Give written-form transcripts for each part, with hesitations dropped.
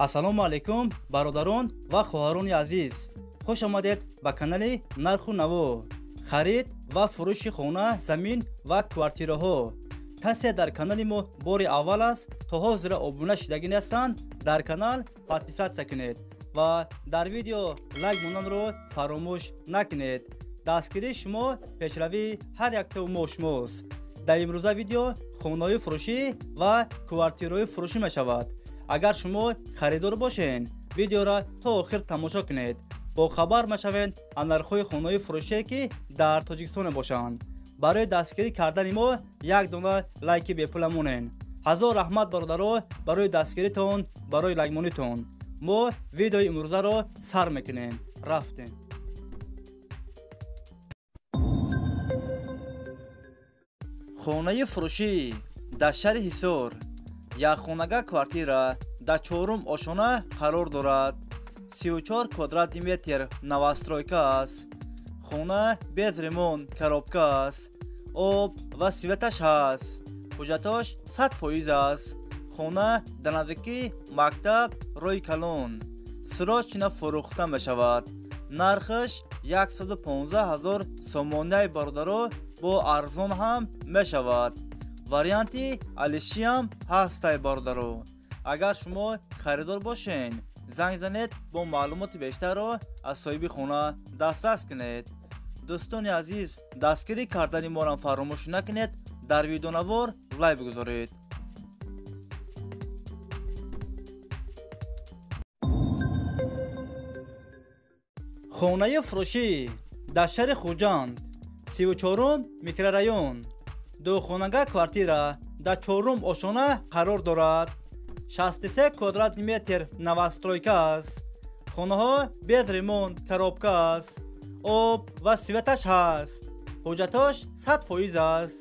Ассалому алайкум бародарон ва хоҳарони азиз. Хуш омадед ба канали Нарху Наво. Харид ва фурӯши хона, замин ва квартираҳо. Касе дар канали мо бори аввал аст, то ҳозира обуна шудагӣ нестанд, дар канал подписаться кунед ва дар видео лайк монданро фаромӯш накунед. Дастгирии шумо пешравии ҳар яктаи мо шумост. Дар имрӯза видео хонаҳои фурӯшӣ ва квартираҳои фурӯшӣ мешавад. Агар шумо харидор бошед, видеоро то охир тамошо кунед. Бохабар мешавед аз нархҳои хонаҳои фурӯшие, ки дар Тоҷикистон мебошанд. Барои дастгирӣ кардани мо як дона лайки бепула монед. Ҳазор раҳмат бародаро барои дастгиритон, барои лайкмонитон. Мо видеои имрӯзаро сар мекунем. Рафтем. Хонаи фурӯшӣ дар шаҳри Ҳисор. Як хонага квартира дар чорум ошона қарор дорад. 34 квадратный метр новостройка аст. Хона без ремонт, коробка аст. Об ва светаш ҳаст. Ҳуҷҷатош 100% аст. Хона дар наздикии мактаб, роҳи калон. Срочно фурӯхта мешавад. Нархаш 115 000 сомонаи бародаро бо арзон ҳам мешавад. Варианти алишиам ҳастай бародаро. Агар шумо харидор бошед, занг занед, бо маълумоти бештарро аз соҳиби хона дастрас кунед. Дӯстони азиз, дастгирӣ кардани моро фаромӯш накунед, дар видеонавор лайк бигузоред. Хонаи фурӯшӣ дар шаҳри Хуҷанд, 34 микрорайон. Духонага квартира дар чорум ошона қарор дорад. 63 квадратный метр новостройка аст. Хонаҳо без ремонт, коробка аст. Об ва светаш ҳаст. Ҳуҷҷатош 100% аст.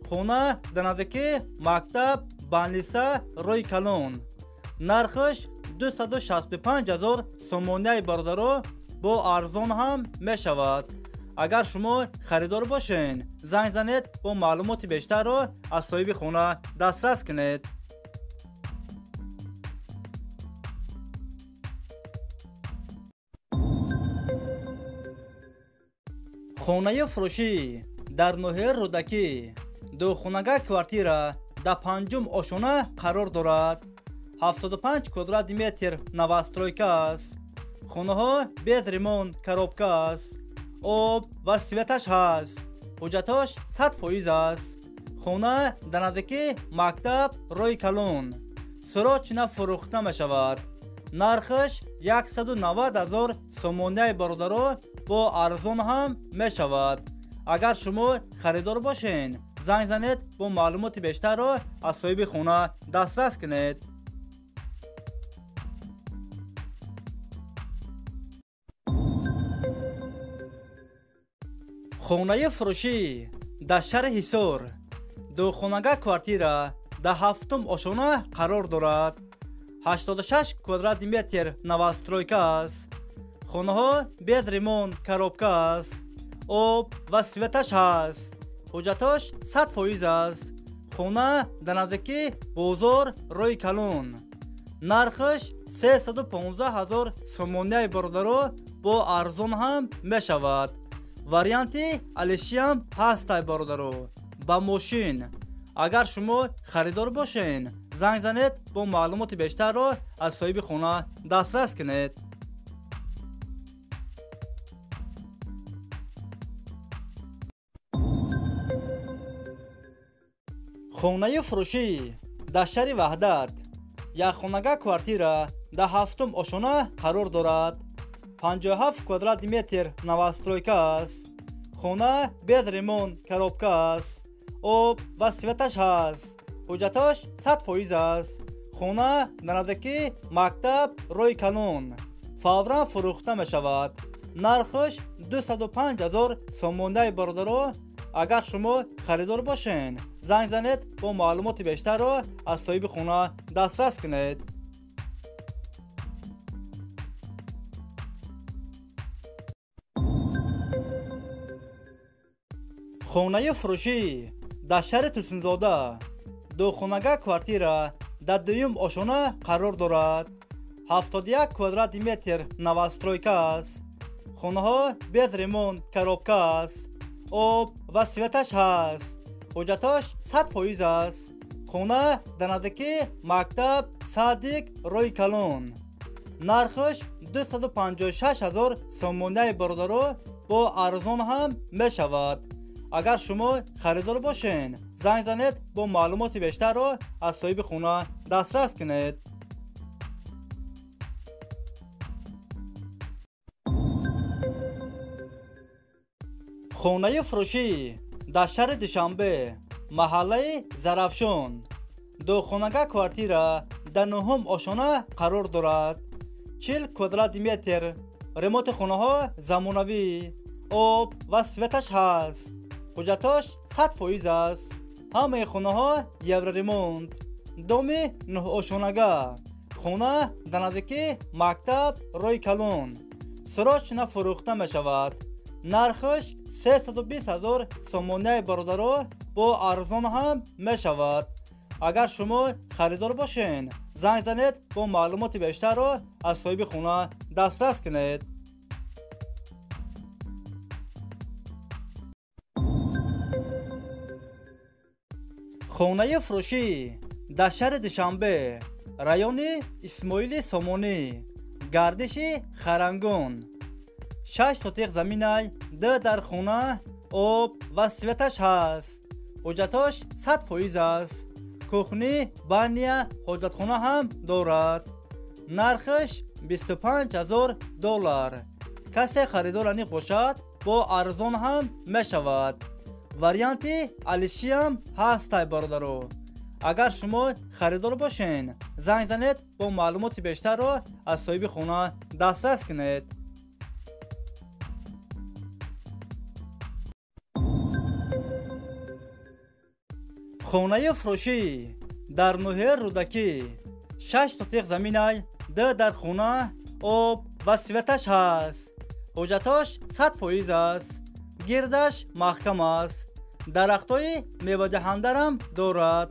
Хона дар наздикии мактаб, больница, роҳи калон. Нархаш 265 000 сомонаи бародаро бо арзон ҳам мешавад. Агар шумо харидор бошед, занг занед, бо маълумоти бештарро аз соҳиби хона дастрас кунед. Хонаи фурӯшӣ дар ноҳияи Рӯдакӣ. Духонага квартира дар панҷум ошона қарор дорад. 75 квадратный метр новостройка аст. Хонаҳо без ремонт, коробка аст. Об ва светаш ҳаст. Ҳуҷҷатош 100% аст. Хона дар наздикии мактаб, роҳи калон. Срочно фурӯхта мешавад. Нархаш 190 000 сомонаи бародаро бо арзон ҳам мешавад. Агар шумо харидор бошед, занг занед, бо маълумоти бештарро аз соҳиби хона дастрас кунед. Хонаи фурӯшӣ дар шаҳри Ҳисор. Духонага квартира дар ҳафтум ошона қарор дорад. 86 квадратный метр новостройка аст. Хонаҳо без ремонт, коробка аст. Об ва светаш ҳаст. Ҳуҷҷатош 100% аст. Хона дар наздикии бозор, роҳи калон. Нархаш 315 000 сомонаи бародаро бо арзон ҳам мешавад. Варианти алишиам ҳастай бародаро. Ба мошин. Агар шумо харидор бошед, занг занед, бо маълумоти бештарро аз соҳиби хона дастрас кунед. Хонаи фурӯшӣ дар шаҳри Ваҳдат. Якхонага квартира дар ҳафтум ошона қарор дорад. 57 квадратный метр новостройка аст. Хона без ремонт, коробка аст. Об ва светаш ҳаст. Ҳуҷҷатош 100% аст. Хона дар наздикии мактаб, роҳи калон. Фавран фурӯхта мешавад. Нархаш 205 000 сомонаи бародаро. Агар шумо харидор бошед, занг занед, бо маълумоти бештарро аз соҳиби хона дастрас кунед. Хонаи фурӯшӣ дар шаҳри Турсунзода. Духонага квартира дар дуюм ошона қарор дорад. 71 квадрати метр новостройка аст. Хонаҳо без ремонт, коробка аст. Об ва светаш ҳаст. Ҳуҷҷатош 100% аст. Хона дар наздикии мактаб, садик, роҳи калон. Нархаш 256 ҳазор сомонияи бародаро бо арзон ҳам мешавад. Агар шумо харидор бошед, занг занед, бо маълумоти бештарро аз соҳиби хона дастрас кунед. Хонаи фурӯшӣ дар шаҳри Душанбе, маҳаллаи Зарафшон. Духонага квартира дар нуҳум ошона қарор дорад. 40 квадрати метр. Ремонти хонаҳо замонавӣ, об ва светаш ҳаст. Ҳуҷҷатош 100% аст. Ҳамаи хонаҳо евроремонт. Доми нуҳошонага. Хона дар наздикии мактаб, роҳи калон. Срочно фурӯхта мешавад. Нархаш 320 ҳазор сомонияи бародаро бо арзон ҳам мешавад. Агар шумо харидор бошед, занг занед, бо маълумоти бештарро аз соҳиби хона дастрас кунед. Хонаи фурӯшӣ дар шаҳри Душанбе, райони Исмоили Сомонӣ, гардиши Харангон. 6 сотиқ заминай, 2 дар хона, об ва светаш ҳаст. Ҳуҷҷатош 100% аст. Кухни, баня, ҳоҷатхона ҳам дорад. Нархаш 25 ҳазор доллар. Касе харидор аниқ бошад, бо арзон ҳам мешавад. Варианти алишиам ҳастай бародаро. Агар шумо харидор бошед, занг занед, бо маълумоти бештарро аз соҳиби хона дастрас кунед. Хонаи фурӯшӣ дар ноҳияи Рӯдакӣ, 6 сотиқ заминай, 2 дар хона, об ва светаш ҳаст. Ҳуҷҷатош 100% аст. Гирдаш маҳкам аст. Дарахтҳои мевадиҳандарам дорад.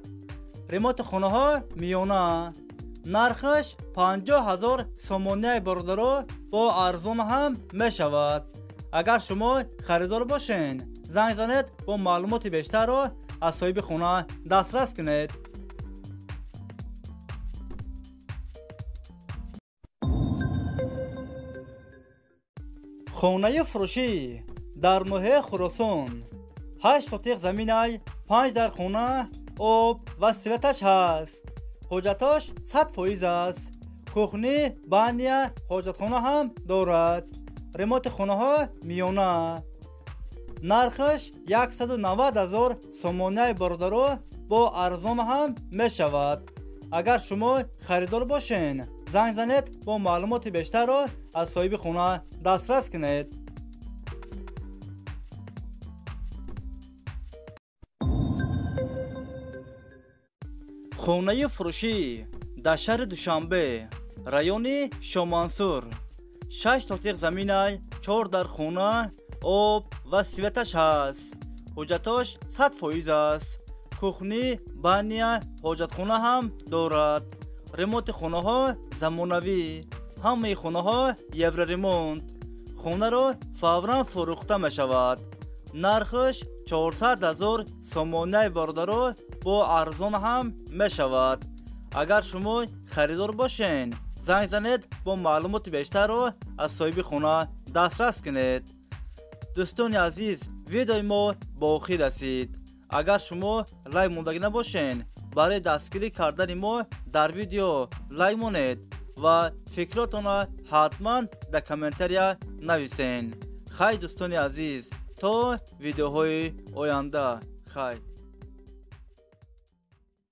Ремонти хонаҳо миёна. Нархаш 50 ҳазор сомонияи бародаро бо арзон ҳам мешавад. Агар шумо харидор бошед, занг занед, бо маълумоти бештарро аз соҳиби хона дастрас кунед. Хонаи фурӯшӣ дар ноҳияи Хуросон, 8 сотиқ заминай, 5 дар хона, об ва светаш ҳаст. Ҳуҷҷатош 100% аст. Кухни, баня, ҳоҷатхона ҳам дорад. Ремонти хонаҳо миёна. Нархаш 190 ҳазор сомонияи бародаро бо арзон ҳам мешавад. Агар шумо харидор бошед, занг занед, бо маълумоти бештарро аз соҳиби хона дастрас кунед. Хонаи фурӯшӣ дар шаҳри Душанбе, райони Шомансур. 6 сотиқ заминай, 4 дар хона, об ва светаш ҳаст. Ҳуҷҷатош 100% аст. Кухни, баня, ҳоҷатхона ҳам дорад. Ремонти хонаҳо замонавӣ. Ҳамаи хонаҳо евроремонт. Хонаро фавран фурӯхта мешавад. Нархаш 400 ҳазор сомонияи бародаро бо арзон ҳам мешавад. Агар шумо харидор бошед, занг занед, бо маълумоти бештарро аз соҳиби хона дастрас кунед. Дӯстони азиз, видеои мо ба охир расид. Агар шумо лайк мондагӣ набошед, барои дастгирӣ кардани мо дар видео лайк монед ва фикротонро ҳатман дар комментария нависед. Хай дӯстони азиз, то видеоҳои оянда. Хай.